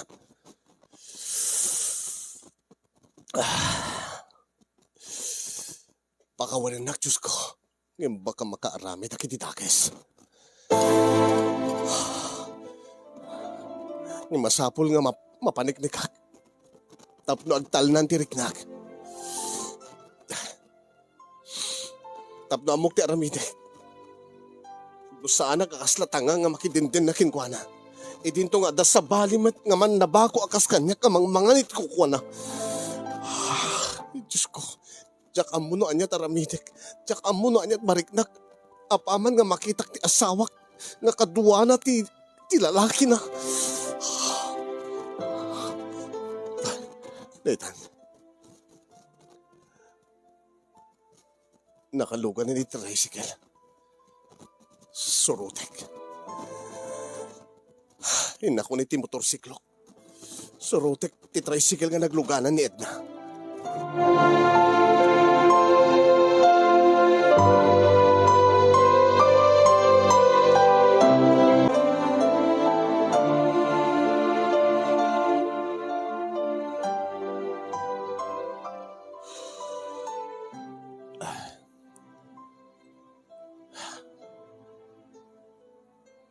Ah. Pakawanennak, Diosko, ngem baka makaaramidak iti dakes. Ngem masapul nga map-, mapaniknikak tapno agtalnan ti riknak. Tapno ammok ti aramidek. No saanak a kasla tanga nga makidenden kenkuana. Idinto nga adda sabali met nga mannabako a kas kaniak a mangmangan iti kukuana. Ah, Diosko, diak ammo no ania ti aramidek. Diak ammo no ania ti mariknak. Apaman nga makitak ti asawak nga kaduana ti, ti lalakina. Daytan. Nakalugan iti tricycle. Surotek. Innakon iti motorsiklo. Surotek ti tricycle nga nagluganan ni Edna.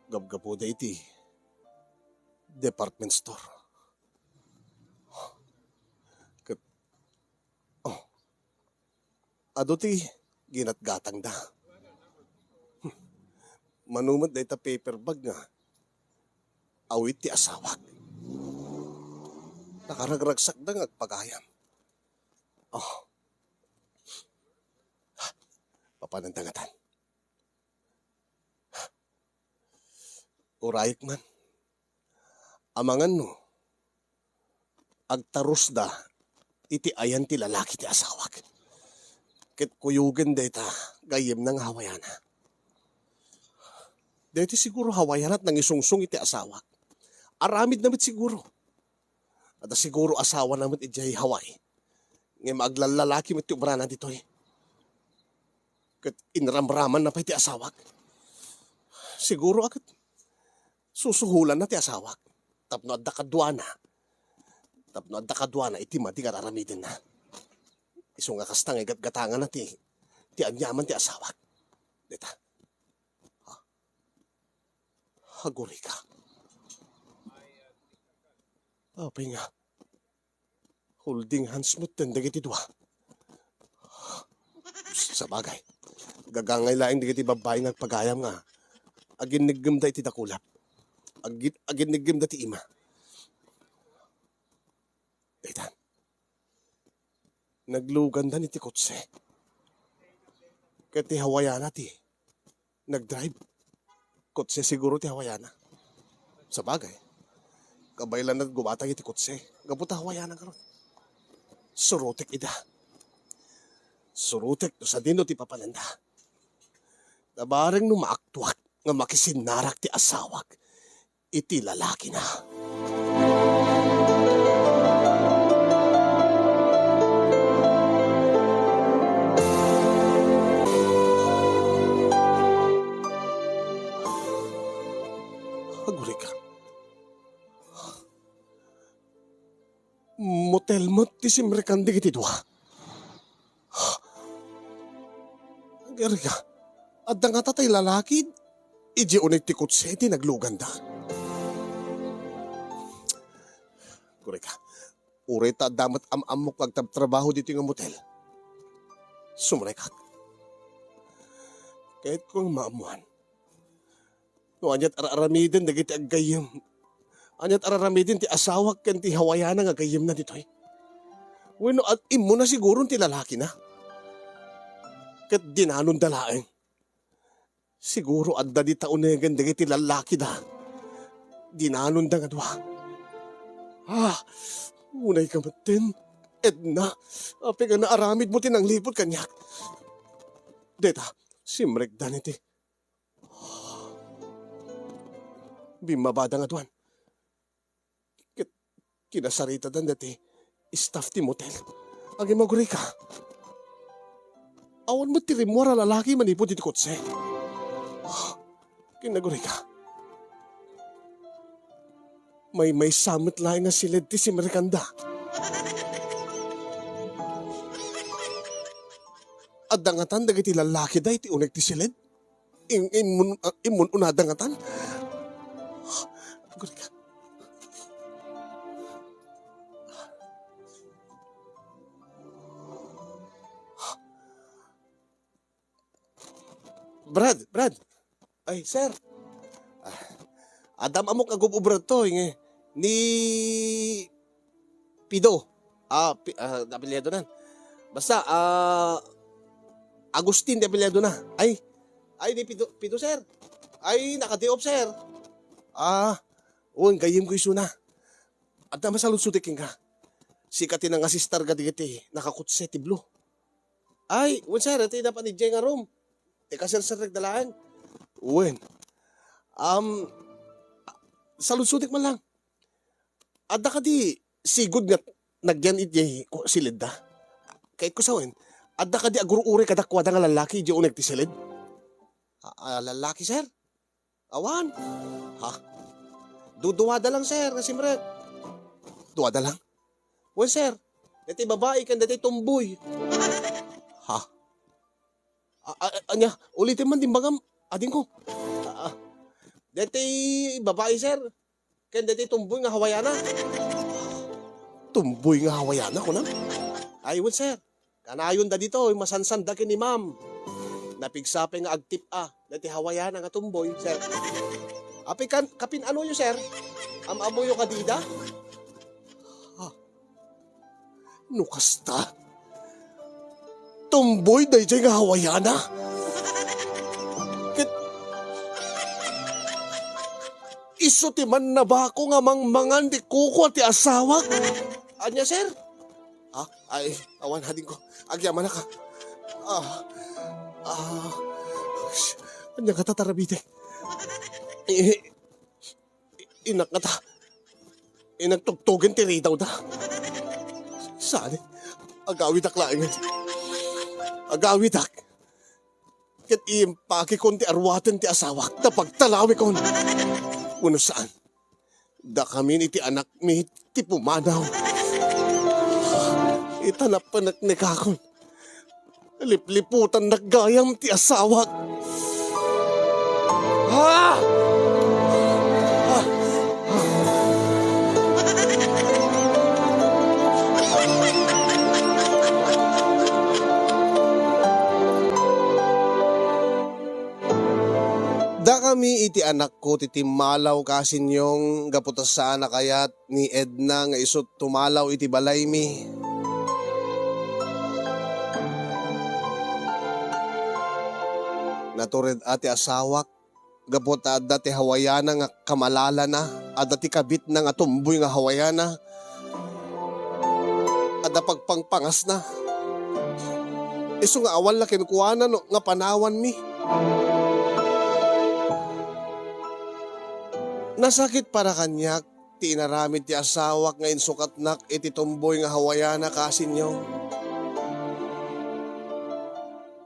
Gabgabuda iti department store. Ket, oh, adu ti ginatgatangda. Mano met dayta paper bag nga awit ti asawak. Nakaragragsakda nga agpagayam. Oh. Papananda ngatan. Urayek man. Amangan no agtarusda iti ayan ti lalaki ti asawak. Ket kuyogen dayta gayyemna nga hawayana. Daytoy siguro hawayana ti nangisungsong iti asawak. Aramidna met siguro. Adda siguro asawana met idiay Hawaii. Ngem aglallalaki met ti obrana ditoy. Ket inramramanna pay ti asawak. Siguro a ket susuholanna ti asawak tapno adda kaduana. Tapno adda kaduana iti madi nga ar-aramidenna. Isu nga kasta nga igatgatanganna ti, ti aniaman ti asawak. Deta. Ha? Agurika. Apay nga. Holding hands metten dagiti dua. Sabagay, gagangay laeng dagiti babbai nga agpagayam nga aginneggemda iti dakulap. Agi-, aginneggemda ti ima. Daytan. Naglugandan iti kotse. Ket ti hawayana ti nagdrive. Kotse siguro ti hawayana. Sabagay, kabaylanna ti gumatang iti kotse. Gapu ta hawayana ngarud. Surotek ida. Surotek no sadino ti papananda. Nabareng no maaktuak nga makisinnarak ti asawak iti lalakina. Agurika. Motel met ti simrekan dagiti dua. Agurika, adda ngata tay lalaki idiay uneg ti kotse ti nagluganda. Agurika, uray ta adda met am-ammok nga agtrabtrabaho ditoy nga motel, sumrekak. Kayatko nga maammoan no aniat ar-aramiden dagiti aggayyem. Aniat ar-aramiden ti asawak ken ti hawayana nga gayyemna ditoy? Wenno, ad-, immuna siguron ti lalakina? Ket dinanonda laeng. Siguro adda dita unegen dagiti lallakida. Dinanonda nga dua. Ah, unay ka metten, Edna. Apay nga naaramidmo ti nangliput kaniak? Deta, simrekdan iti Bimmabada nga aduan. Ket kinasaritadan dati staff ti motel. Agimagurika. Awan met ti rimmuar a lalaki manipud iti kotse. Kinagurika. Maymaysa met laeng nga siled ti simrekanda. Adda ngatan dagiti lallakida iti uneg ti siled? In-, immun-, ah, immun-unada ngatan? Aguray ka. Brad, Brad. Ay, sir. Ah, adda ammok nga agub-ubra to, eh, ni Pido. Ah, Pi-, ah, apelyido na. Basta, ah, Agustin ti apelyido na. Ay, ay, ni Pido, Pido, sir. Ay, naka-day off, sir. Ah, wen, gayyemko isuna. Adda masaludsodik kenka. Sika ti nangasistar kadagiti nakakutse ti blue. Ay, wen, sir, iti napan idiay nga room. Ti kaserserrekda laeng. Wen. Um, saludsodik man lang. Adda kadi sigud nga nagyan iti ku-, siledda? Kayatko sawen, adda kadi agur-uray kadakuada nga lallaki idiay uneg ti siled? Ah, ah, lallaki, sir? Awan. Ha? Duduada lang, sir, nga simrek. Duada lang? Wen, sir. Daytoy babai ken daytoy tomboy. Ha? A-, a-, ania, uliten man ti imbagam, adingko. Ah, ah. Daytoy babai, sir, ken daytoy tomboy nga Hawaiana. Tomboy nga Hawaiana, kunam? Ay, wen, sir. Kanayonda ditoy, masansanda ken ni ma'am. Napigsa pay nga agtip-a daytoy Hawaiana nga tomboy, sir. Apay kan, kapin-anoyo, sir? Am-amoyo kadi ida? Ha? No kasta, tomboy daydiay nga Hawaiana. Ket isu ti mannabako nga mangmangan ti kuko ti asawak. Ania, sir? Ah, ay, awan, adingko. Agyamanak, ah. Ah, ah, ania ngata ti aramidek? Eh, Innak ngata. Innak tugtugen ti ridawda. Saan? Agawidak laengen. Agawidak. Ket impakikon ti aruaten ti asawak ta pagtalawikon. Wenno saan? Dakamin iti anakmi ti pumanaw. Ita napaneknekakon. Lipliputannak gayam ti asawak. Ah! Ah! Dakami iti anakko ti timmalaw, Kasinyong, gapu ta saan a kayat ni Edna nga isu tumalaw iti balaymi. Natured a ti asawak gapu ta adda ti Hawaiana nga kamalalana, adda ti kabitna nga tumboy nga Hawaiana, adda pagpangpangasna. Isu nga awan la kenkuana no nga panawanmi. Nasakit para kaniak ti inaramid ti asawak nga insukatnak iti tumboy nga Hawaiana, Kasinyong.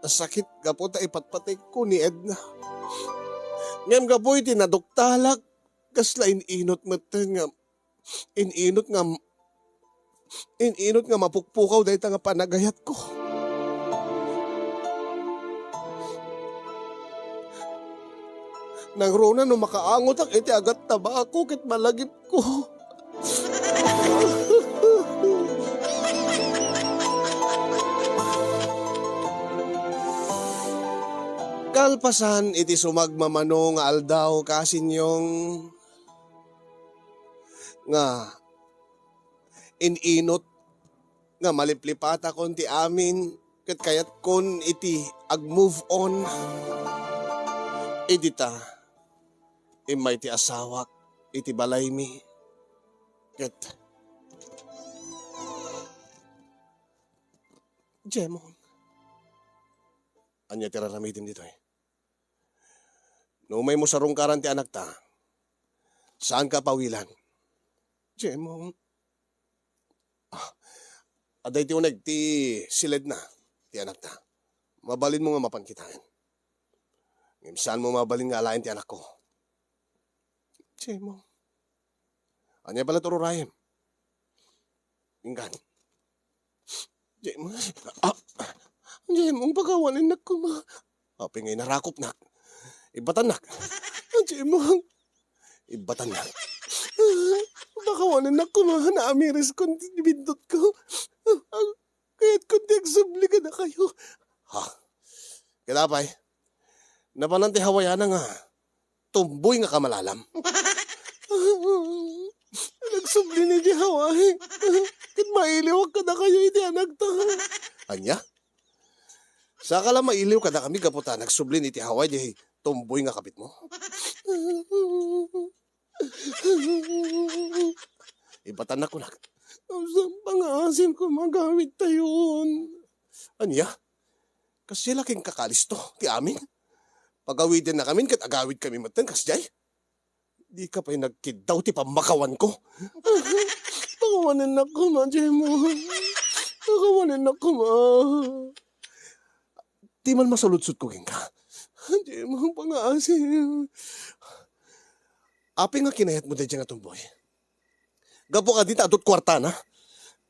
Nasakit gapu ta ipatpateg ko ni Edna. Ngem gapu iti naduktalak, kasla in-inot metten nga, in-inot nga, in-inot nga mapukpukaw dayta nga panagayatko. Nangruna no makaangotak iti agat tabako ket malagipko. Kalpasan iti sumagmamano nga aldaw, Kasinyong, nga in-inot nga maliplipatakon ti amin ket kayatkon iti ag-move on. Idi ta, immay ti asawak iti balaymi ket, Jemong, ania ti raramidem ditoy? No umaymo sarungkaran ti anakta, saanka a pawilan. Jemong. Ah, adda iti uneg ti siledna ti anakta. Mabalinmo nga mapan kitaen. Ngem saanmo mabalin nga alaen ti anakko. Jemong. Ania pay la ti ururayem? Inkan. Jemong, ah, Jemong, pakawanennak koma. Apay nga inarakopnak? Ibbatannak. Jemong. Ibbatannak. Pakawanennak koma, naamiriskon ti bindotko. Kayatkon ti agsubli kadakayo. Ha? Ket apay? Napanan ti Hawaiana nga tomboy nga kamalalam. Nagsubli ni di Hawaii. Ket mailiwak kadakayo iti anakta. Ania? Saka la mailiw kadakami gapu ta nagsubli ni ti Hawaii di tomboy nga kapitmo? Ibatannak kunak. Saan pangaasim koma agawid tayon? Ania? Kasla kenka, Kalisto, ti amin? Pagawidennakamin ket agawidkami metten kasdiay? Dika pay nagkiddaw ti pammakawanko. Pakawanennak koma, Jemong. Pakawanennak koma. Ti man masuludsodko kenka. Jemong, pangaasim. Apay nga kinayatmo daydiay nga tomboy? Gapu kadi ta adu ti kuartana?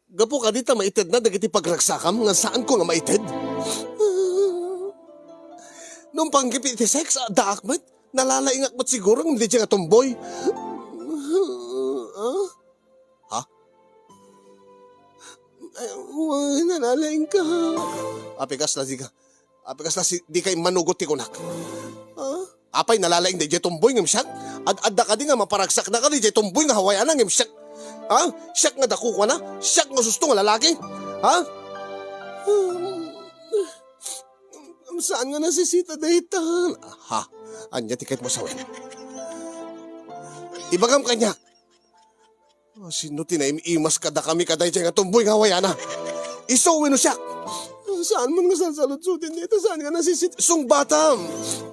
Gapu kadi ta maitedna dagiti pagragsakam nga saanko nga maited? No umpanggep iti sex, addaak met. Nalalaingak met siguro ngem daydiay nga tomboy. Ah? Ha? Ay, wa-, nalalaingka. Apay kasla dika, apay kasla si-, dika immanugot ti kunak? Ah? Apay, nalalaing daydiay tomboy ngem siak? Ad-, adda kadi nga maparagsaknaka daydiay tomboy nga Hawaiana ngem siak? Ha? Siak nga dakukuana? Siak nga susto nga lalaki? Ha? Saan nga nasisita dayta? Ha? Ania ti kayatmo sawen? Ibagam kaniak. Ah, sino ti naim-imas kadakami kadaydiay nga tomboy nga Hawaiana? Isu wenno siak? Saan man nga salsaludsoden dayta, saan nga nasisit-, sungbatam!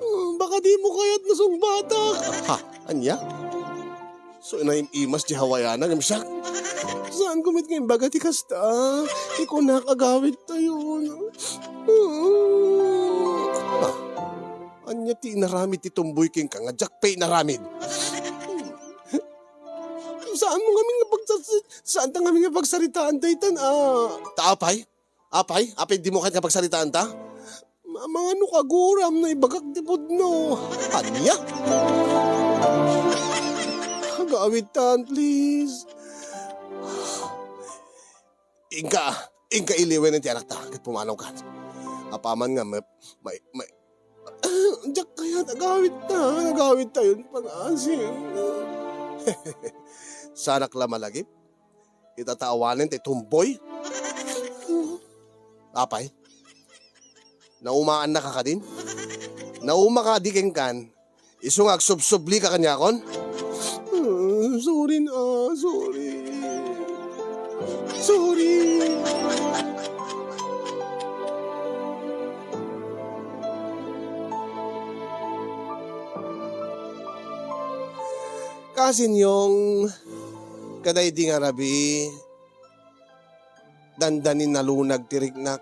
Ah, baka dimo kayat nga sungbatak. Ha? Ania? Isu naim-imas ti Hawaiana ngem siak? Saanko met nga imbaga ti kasta. Ti kunak agawid tayon. Ah, ania ti inaramid ti tomboy kenka nga diak pay inaramid? Saanmo ngamin nga pagsas-, saanta ngamin nga pagsaritaan daytan, ah. Ta apay? Apay? Apay dimo kayat nga pagsaritaanta? Ma-, mangano kaguram no ibagak ti pudno? Ania? Agawidtan, please. Inka, inka iliwenen ti anakta, ket pumanawkan. Apaman nga ma-, ma-, ma-, diak kayat agawidta, agawidtayon pangaasim. Saanak la malagip? Ita ta awanen ti tomboy? Apay? Naumaannaka kadin? Naumaka di kenkan? Isu nga agsubsublika kaniakon? Ah, sorry na, sorry. Sorry. Kasinyong, kadaydi nga rabii, dandanin nalunag ti riknak.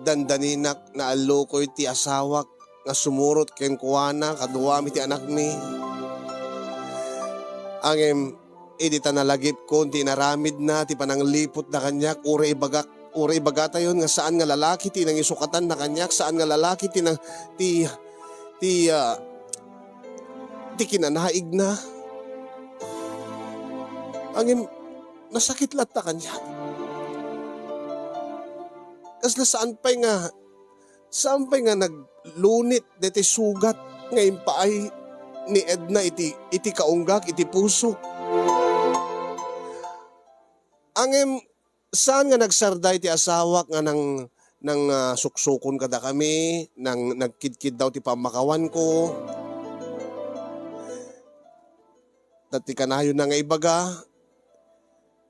Dandaninak naallukoy ti asawak nga sumurot kenkuana kaduami ti anakmi. Ngem idi ta nalagipkon ti inaramidna, ti panangliputna kaniak, uray ibagak, uray ibagatayon nga saan nga lalaki ti nangisukatanna kaniak, saan nga lalaki ti nang-, ti, ti, ah, ti kinanaigna. Ngem nasakit latta kaniak. Kasla saan pay nga, saan pay nga naglunit daytoy sugat nga impaay ni Edna iti, iti kaunggak, iti pusok. Ngem saan nga nagsarday ti asawak nga nang, nang, ah, suksukon kadakami, nang nagkidkiddaw ti pammakawanko. Ta ti kanayonna nga ibaga,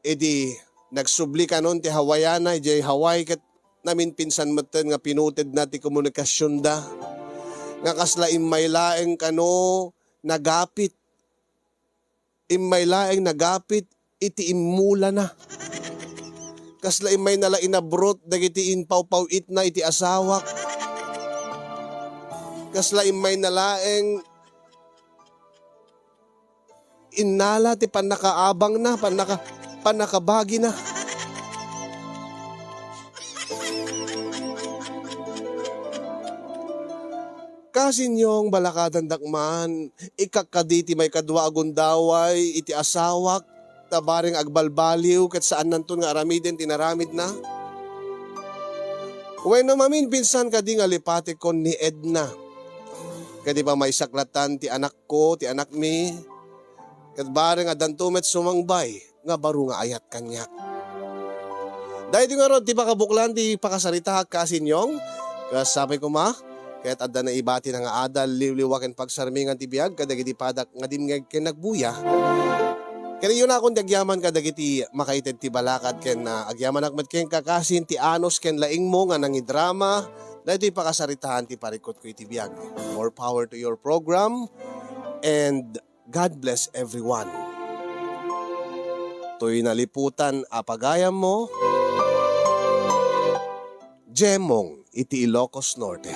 idi nagsubli kanon ti Hawaiana idiay Hawaii ket naminpinsan metten nga pinutedna ti komunikasionda, nga kasla immay laeng kano nagapit, immay laeng nagapit iti immulana. Kasla immayna la inabrot dagiti impawpaw-itna iti asawak. Kasla immayna laeng innala ti pannakaabangna, pannaka-, pannakabagina. Kasinyong, balakadandak man, ikkakkadi ti maikadua a gundaway iti asawak, ta bareng agbalbaliw ket saannanton nga aramiden ti naramidna. Wenno maminpinsan kadi nga lipatekon ni Edna. Ket ipamaysak lattan ti anakko, ti anakmi, ket bareng addanto met sumangbay nga baro nga ayat kaniak. Daytoy ngarud ti pakabuklan ti pakasaritaak, kasinyong. Ket sapay koma, ket adda naibatina nga adal, liwliwa ken pagsarmingan ti biag kadagiti padak nga dimngeg ken nagbuya. Ket iyonakon ti agyaman kadagiti makaited ti balakad ken, ah, agyamanak met ken kakasin ti anus ken laingmo nga nangidrama daytoy pakasaritaan ti parikutko iti biag. More power to your program, and God bless everyone. Toy naliputan a pagayammo, Jemong iti Ilocos Norte.